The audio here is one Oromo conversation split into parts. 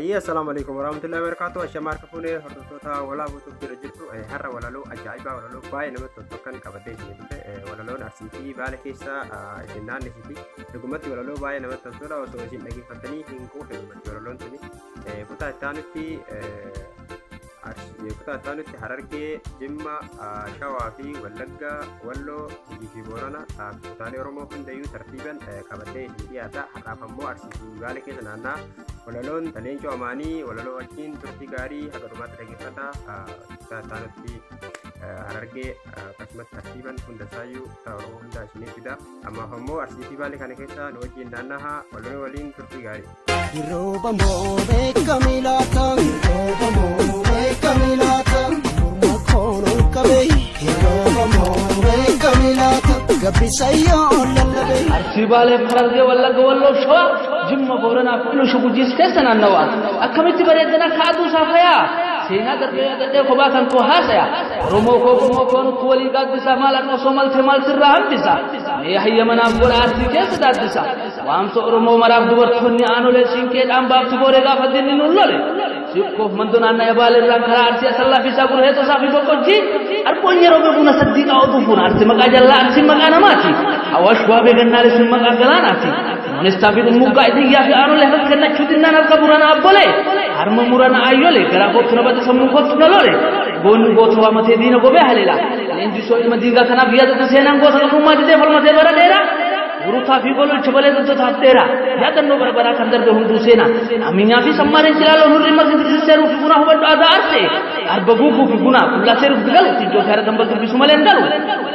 Hayyee, assalaamu alaikum warahmatullahi wabarakatuh. Ashamaa harka fuunee, hordoftoota Walaabuu Tube jira jirtu. Har'a walaloo ajaa'ibaa, walaloo baay'ee namatti toltu kan qabatee isin dhufe, walaloon Arsii fi Baala keessa isin naannessiti. Dhugumatti walaloo baay'ee namatti toltudha. Osoo isin dhaggeeffattanii hin quufne dhugumatti walaloon tuni. Kutaa itti aanutti Harargee, Jimma, Shawaa fi Wallagga, Walloo, Gujii fi Boorana, kutaalee Oromoo hundayyuu tartiiban qabatee isin dhiyaata. Har'aaf ammoo Arsii fi Baala keessa naannaa walaloon Leencoo Amaanii. Walaloo wajjin turtii gaarii, haga dhumaatti dhaggeeffata. Kutaa itti aanutti Harargee akkasumas tartiiban hundasaayyuu kutaa Oromoo hundaa isiniif fida. Ammaaf ammoo Arsii fi Baale kana keessa nu wajjin naannaha. Walaloo waliin turtii gaarii. Yeroo moo beekamii laata? Yeroo moo beekamii laata? Morma koon ol qabee. Yeroo moo beekamii laata? Gabbisa yoo lallabee. Arsii, Baalee, Harargee, Wallagga, Walloo, Shawaa, Jimma, Booranaa fi Iluu Gujiis keessa naannawaa. Akkamitti bareedina akka aduu saafayaa. Seenaa darbee yaadadhee kophaa kan koo haasaya. Oromoo koo, qomoo koo, nutti walii gaaddisa, maal akka osoo maltee maal sirraa hambisa. Mee hayya manaaf godha Arsii keessa daaddisa. Waamsa Oromoo maraaf dubartoonni aanolee siinqeedhaan baaftu booree gaafa dinni nuun lole. Sikkoof mandoo naannaya Baaleerraan karaa Arsii Asallaa fi isaa Gurhee Tosaa fi Boqqojjii. Arboon yeroo beekuna saddiiqaa oduu fuuna. Arsii maqaa jallaa, Arsiin maqaa namaati. Awaash Waabee Gannaalee sun maqaa galaanaati. Ministaa fi dhummuuggaa Itiyyaa fi aanolee harka kennachuu dinnaan harka murana abbolee. Harma murana ayyolee, garaa kootu na bade, sammuu kootu na lole. Goonni goota waamatee diina gobee haleela. Leenjisoo ilma diigaa kanaaf yaadata seenaan, goota qabummaa didee falmatee bara dheeraa. Gurutaa fi gololcha balee daldaltotaaf dheeraa. Yaadannoo bara baraa kan darbe hunduu seenaa. Aminyaa fi sammaareen cilaaloon hurrii marti seeruu fi bunaa, hubadhu aadaa arsee. Arba guufuu fi bunaa qullaa seeruuf galu. Ijoo fi argan bakka dubbisu malee hin galu.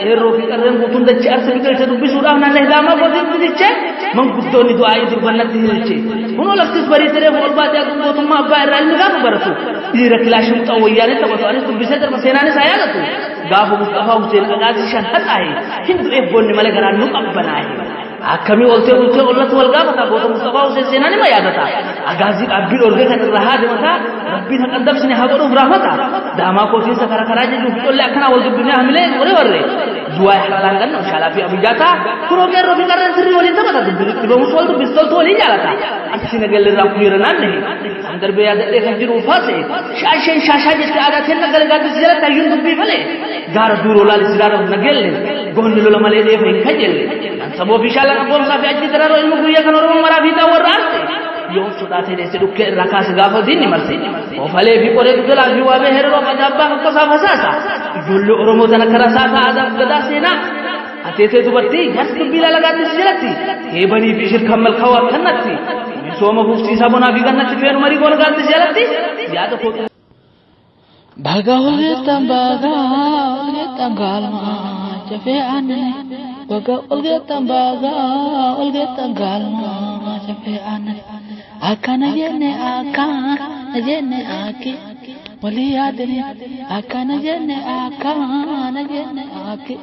Eerroo fi qarreen guutuun dachee arsa biqilche dubbisuudhaaf naannoo hidaamaa gootiin bidichee. Manguddoonni du'aa durbannatti hilche. Kunoo laftis barii siree ol baatee aduun gootummaa abbaa irraa ilmi gaafa baratu. Dhiira kilaashii muxaa wayyaanee taphatu anis dubbisee darba, seenaanis haa yaadatu. Gaafa Mustafaa Hussein dhagaasii shan haxaaye hin du'eef boonni malee garaan nu qabbanaaye. Akkamii oltee bultee ollatti wal gaafata, goota Mustafaa Hussein seenaan nima yaadata. Agaazii dhaabbii dhorgee kan irraa haade mataa, rabbiin haqan dabsine haa godhuuf raafata. Daamaa kootiinsa karaa karaa jechuun fi qollee akkanaa wal dubbinee hamilee waree warree. Zuwaay harlaan ganna shaalaa fi abijaataa kunoo qeerroo fi qarreen sirrii waliin taphata, dhibamus wal dubbis toltu waliin jaalata. Arsii nagalli irraa kuyira naannahe kan darbee yaadadhee kan jiru faase shaasheen shaashaa jettee aadaa kenna galgaaddis jalatti hayyuun dubbii malee gaara duuroo laali siraara nagelle goonni lola malee dheefa hin kajelle kan saboo fi shaala qabboomsaa fi achi daraaroo ilma guyyaa kan Oromoo maraa fi warra arse yoon sodaatee deesse dhukkee irraa kaase gaafa diinni marse ofalee fi qoree dugalaa fi waabee hereroo qadabbaa kakkosaa fasaasa ijoollee Oromoo tana karaa saasaa aadaa gadaa seenaa ateetee dubartii jaarsi dubbii lalagaattis jalatti heebanii fi shirkaan malkaawaa kannatti misooma fufsiisaa bonaa fi gannatti feenu marii goona gaattis jalatti yaada koo. Baga walgeettan, baga walgeettan, gaalma jafee aannan. Baga walgeettan, baga walgeettan, gaalma jafee aannan. Akkana jenne, akkana jenne, akki walii yaadani. Akkana jenne, akkana jenne, akki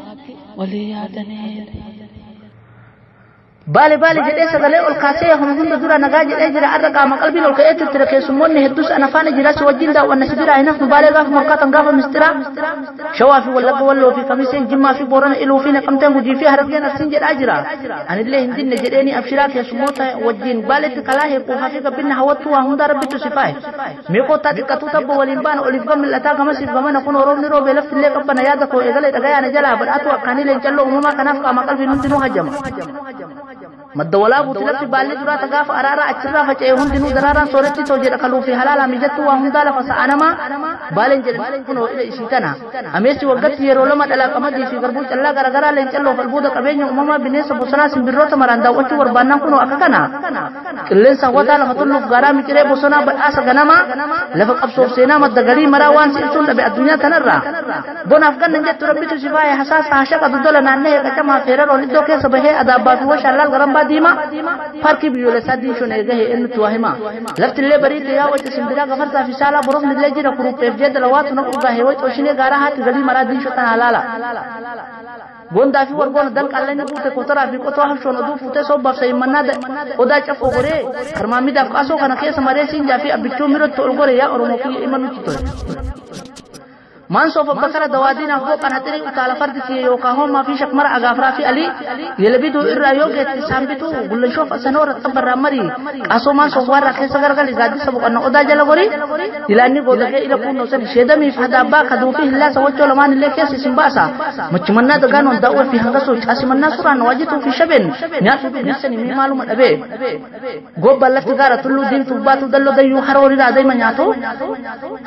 walii yaadani. Baale baale jedhee sagalee ol kaasee hunda dura nagaa jedhee jira. Arra qaama qalbiin ol ka'ee ture, keessummoonni hedduus ana faana jira. Si wajjin daawwanna si bira hin hafnu Baalee gaafa morkaatan gaafa mistira Shawaa fi Wallagga, Walloo fi Kamiseen, Jimmaa fi Boorana, Iluu fi Naqamteen, Gujii fi Harargeen Arsiin jedhaa jira. Anillee hin dinne jedheeni abshiraa keessummoota wajjin Baaletti kalaa heequufaa fi gabbinna hawwattuu waa hundaa Rabbittu si faaye. Mee kottaa xiqqatuu tabba waliin baana, oliif gam mil'ataa gamasiif gamana, kun roobni roobee laftillee qabbana. Yaada koo eegalee dhagayaana jalaa badhaatu akkaanii leencalloo uumamaa kanaaf qaama qalbiin hundinuu hajama. Madda Walaabuuti lafti baalli duraata gaafa araaraa achirraa faca'e hundinuu daraaraan sooretti too jedha kaluu fi halaalaa mijattuu waa hundaa lafa sa'anamaa Baaleen jedhan kunoo ila isii tana. Ameessi waggatti yeroo lama dhalaa, qamadii fi garbuu, callaa garaagaraa, leencalloof albuuda, qabeenya uumamaa, bineensa bosonaa, simbirroota maraan daawwachuu barbaannaan kunoo akka kana. Qilleensa hawwataa, lafa tulluuf gaaraa, miciree bosonaa, badhaasa ganamaa, lafa qabsoof seenaa, madda galii maraa, waan si ibsuun dhabe addunyaa tanarraa. Bonaaf gannan jettu Rabbitu si faaya, hasaasa hashaqa doddola naanna'ee qacamaa feeraroon iddoo keessa bahee adaabbaa fi washallaal garambaa diimaa paarkii biyyoolessaa Diinshoon eegahee eenyutti waa hima. Lafti illee bariite, yaa waca simbiraa gafarsaa fi saalaa, borofni illee jira kurupheef jeedala waatu na urgaahee way xooshinee gaaraa haati galii maraa Diinshoo tana halaala. Gondaa fi wargoona danqaallee ni guute, kotoraa fi qotoo habshoon oduu fuutee soobbaaf sa'immannaa odaa cafoo goree karmaamidaaf qaasoo kana keessa maree siinjaa fi abbichuu mirotti ol gore, yaa Oromoo kiyya ima nutti tole. Maansoof Abbakara dawaadiinaaf boqan haxirii utaala fardi kiyya yookaan homaa fi shakmara agaafraa fi alii yelabiduu irraa yoo geette isaan bituu gullanshoof asanoora xabbarraa marii qaasoo maansoof waarraa keessa gargali gaaddisa boqonna odaa jala gorii ilaanni goodagee ila kunnoo sani sheedamiif hadaabbaa kaduu fi hillaasa wachoo lamaan illee keessa isin baasa machimannaa dagaanoon daawwee fi hangasoo caasimannaa suraan waajituu fi shabeen nyaatu dubbisanii mii maaluma dhabee gobbaan lafti gaara tulluu diimtuu baatu dalloo dayyuu haroo riraa deema nyaatu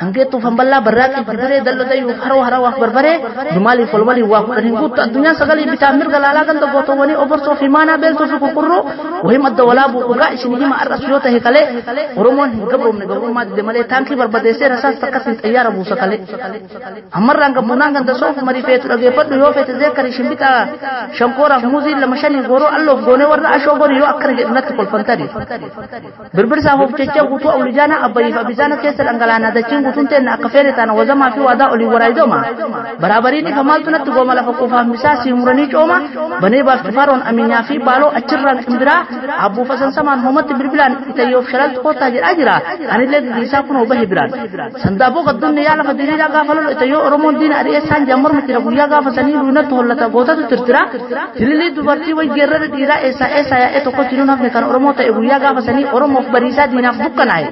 hangeettuuf hamballaa barraaqii bidiree dalloo dayyuu haroo harawaaf barbaree jumaaliif walwalii waa kudhan hin guuttu addunyaan sagalii bitaa mirga laalaa ganda gootowwanii oborsoo fi maanaa beeltuu fi qurqurruu wahim adda walaabuu dhugaa isin hima ar'as yoo tahe kalee Oromoon hin gabroomne gabrummaa dide malee taankii barbadeessee rasaas takkatiin xayyaara buusa kalee ammarraan gabbuunaan ganda soofu marii feetu dhageeffadhu yoo feete zeekkarii shimbixaa shankooraaf muuzii lama shanii gooroo alloof goonee warra ashoo gorii yoo akkana jedhu natti kolfantani birbirsaaf of jechaa guutuu awlijaana abbayiif abizaana keessa dhangalaanaa dachiin guutuun teenna akka feene taana wazamaa fi waadaa olii waraaydooma baraabariin ifa maaltu natti gooma lafa quufaaf misaa sii muranii cooma banee baaf cufaaroon aminyaa fi baaloo achirraan qimbiraa abbuufa sansamaan hoomatti bilbilaan itayyoof shalaltu koottaa jedhaa jira anillee gigiisaa kunoo bahe biraan sandaaboo gaddunni yaa lafa diriiraa gaafa lolu itayyoo Oromoon diina ari'eessaan jaamorma jira guyyaa gaafa sanii luunatti hollata gootatu tirtira tililii dubartii wayyeerrara dhiiraa eessaa eessaa yaa'ee tokko jiruun hafne kan Oromoo ta'e guyyaa gaafa sanii Oromoof bariisaa diinaaf dukkanaa'e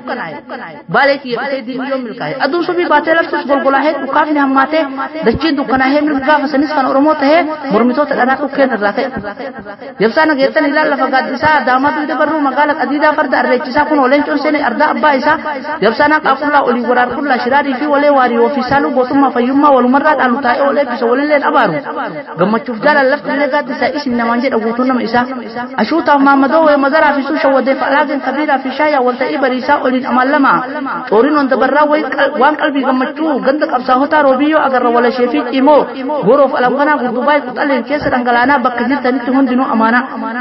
baalee kiyya dhufee diinni yoo milkaa'e aduun subii baatee laftus golgolaahee dhukaafni hammaatee dachiin dukkanaahee milka gaafa sanis kan Oromoo ta'ee mormitoota dharaa dhukkeen irraa ka'e yabsaa nageettan ilaal lafa gaaddisaa daamaa dugda barruu magaala qadiidaa farda arreechisaa kun leencoon seene ardaa abbaa isaa yabsaa naa qaaqullaa olii waraar qullaa shiraarii fi walee waariyoo fi saaluu gootummaa fayyummaa walumarraa dhaalu taa'ee ol eebbisa walilleen abaaru gammachuuf jaalan lafti illee gaaddisaa isin namaan jedha guutuun nama isaa ashuutaaf maammadoo wayii mazaraa fi suusha wadeef alaageen kabiiraa fi shaayaa walta'ii bariisaa oliin amaan lama cooriin wanta barraa waan qalbii gammachuu ganda qabsaahotaa roobiyyoo agarra walashee fi cimoo goroof alamkanaa gurdubaay quxaleen keessa dhangalaanaa bakka jirtanitti hundinuu amaana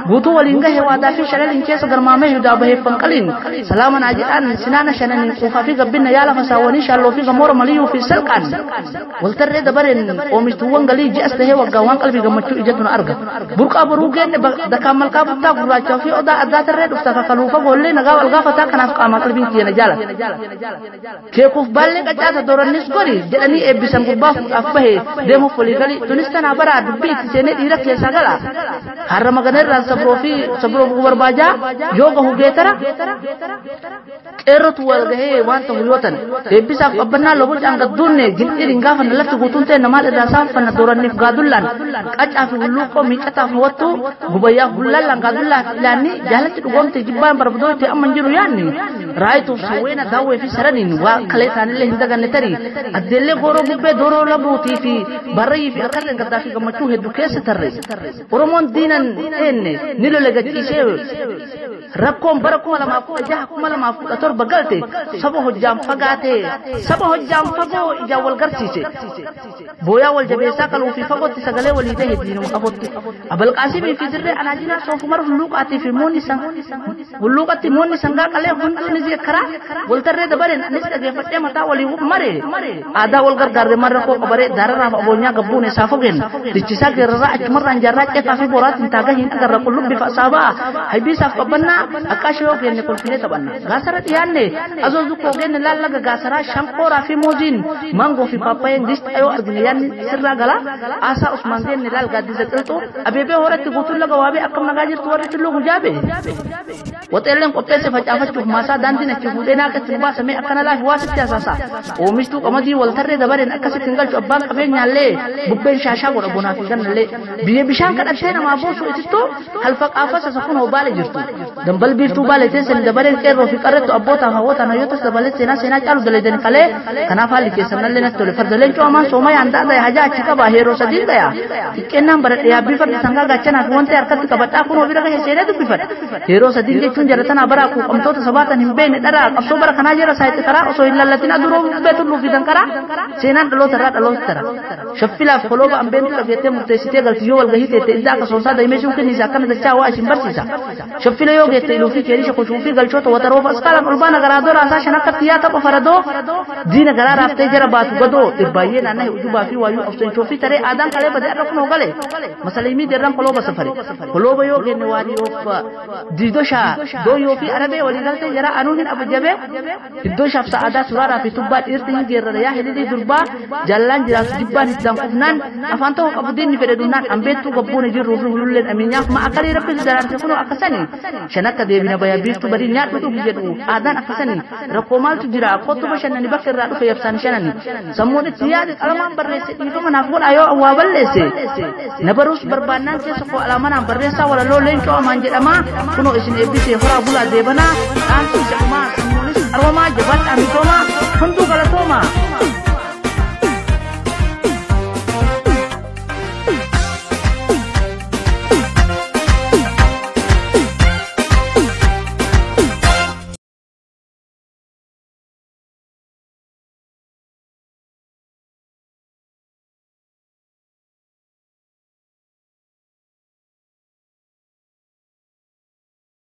guutuu waliin gahe waadaa fi shalaliin keessa garmaamee yudaa baheef fanqaliin salaama naa jedhaan sinaana shananiin quufaa fi gabbinna yaala fasaawwanii shaalloo fi gamoora maliyyuu fi salqaan waltarree dabareen oomishtuuwwan galii ji'as tahee waggaa waan qalbii gammachuu ijatu na arga burqaa boruu geenne dakaan malkaa buttaa gurraachaa fi odaa addaa tarree dhufta kakaluufa goollee nagaa wal gaafataa kanaaf qaama qalbiin kiyya na jaalata keekuuf baallee qacaata doorannis gori jedhanii eebbisan gurbaa fuudhaaf bahe deemuuf walii galii tunis tanaa baraa dubbii itti seenee dhiira keessaa gala har'a maganeerraan sabroo fi sabroo barbaajaa yoo gahu geetara qeerrotu wal gahee waan ta'u yoo tan eebbisaaf qabbannaa lobo caangadduunne gindhirin gaafanna lafti guutuun ta'e namaa irraa saanfanna dooranniif gaadullaan qacaa fi hulluuqoo miicataaf hawwattuu gubayyaaf gullallaan gaadullaaf ilaanni jaalatti dhugoomte jibbaan barbadoo itti amma hin jiru yaanni raayituuf sawweena daawwee fi saraniin waa kalee isaanillee hin daganne tarii addeellee gooroo gubbee dooroo labuutii fi barrayyii fi akarreen gaddaa fi gammachuu hedduu keessa tarre Oromoon diinan eenne ni lole gachiisee rakkoon bara 2016 2017 galte saba hojjaan fagaate saba hojjaan fagoo ijaan wal garsiise booyaa wal jabeessaa qaluu fi fagootti sagalee walii ta'e diinuma qabotti abalqaasimii fi dirree anaajinaa soofumar hulluuqaatii fi moonni san hulluuqatti moonni sangaa qalee hunduu ni zeekkaraa waltarree dabareen anis dhageeffadhee mataa walii mare aadaa wal gargaarre marra koo qabaree daararraaf aboonyaa gabbuun isaa fogeen dichisaa geerarraa achumarraan jaarraa ceekaa fi boraatiin taagaa hin agarra qullubbi fa'asaabaa haybiisaaf qabbannaa akkaashee yoo geenne kolfinee taphanna gaasara dhiyaanne azoo zukkoo geenne laallaga gaasaraa shankooraa fi muuziin maangoo fi paappaayeen gishxa yoo argine yaanni sirraa gala aasaa usmaan geenne laal gaaddisa qilxuu abeebee horatti guutuun laga waabee akkam nagaa jirtu warri tulluu gujaabe waxeelleen qopheesse facaafachuuf maasaa daandiin achi fuudhee naaqatti nu baasamee akkana laafi waa sitti hasaasa oomishtuu qamadii waltarree dabareen akkasitti hin galchu abbaan qabeenyaallee bubbeen shaashaa godha bonaa fi gannallee biyya bishaan kadhattee namaa boosu itittuu halfa qaafasa safuun baale jirtu dambal biiftuu baale teessani dabareen qeerroo fi qarrettu abbootaaf hawwootaan hayyotas dabalee seenaa seenaa caalu dalaydani kalee kanaaf haalli keessan nallee natti tole fardaleen coomaan sooma yaandaa daya hajaa achi qabaa heeroo sadiin daya xiqqeennaan baradhe yaabbii fardi sangaa gaachanaa fi wanta harkatti qabadhaa kunoo bira gahe seenee dubbifadha yeroo sadiin jechuun jalatanaa bara quuqamtoota sabaatan hin beekne dharaa qabsoo bara kanaa jara saayitti karaa osoo hin lallatin aduroo bubbee tulluu fi danqaraa seenaan dhaloota irraa dhaloota tara shaffilaaf kolooba ambeentu dhageettee murteessitee galti yoo walgahii teette iddaa akka soonsaa Toltaa himeessuun kenniisa akkana dachaa waa isin barsiisa. Shaffila yoo geette iluu fi keerisha koshuu fi galchoota wataroof askaalaan olbaana garaa doraasaa shan akka xiyyaa tapha faradoo diina garaa raaftee jara baatu gadoo irbaay'ee naanna'e ujubaa fi waayuu abseenchoo fi taree aadaan kalee bade irra kunoo gale masaliimii derran kolooba safare kolooba yoo genne waadiyoof diidoshaa dooyyoo fi arabee waliigaltee jara anuu hin abajabee iddoo shaaf sa'aadaa suraaraa fi tubbaa dhiirti hin geerrara yaa hiliilii durbaa jaallaan jiraatu jibbaan hiddaan qufnaan afaan tokko qabu diinni fedhe dunnaan ambeettuu gabbuun jirruu fi hululleen aminyaaf ma akkalii rabbi daraarse kunoo akkasanii shan akka deebina baya biiftu badii nyaadhu dhugi jedhu aadaan akkasanii rakkoo maaltu jira kottu bashannani bakka irraa dhufe yabsaan shanani sammuun itti yaade qalamaan barreesse dhiifama naaf godhaa yoo awwaa balleesse na baruus barbaannaan keessa koo alaamanaan barreessaa walaloo leencoo amaan jedhamaa kunoo isin eebbisee horaa bulaa deebanaa dhaamsi jedhumaa sammuunis qaroomaa jabaadhaa misoomaa hunduu galatoomaa.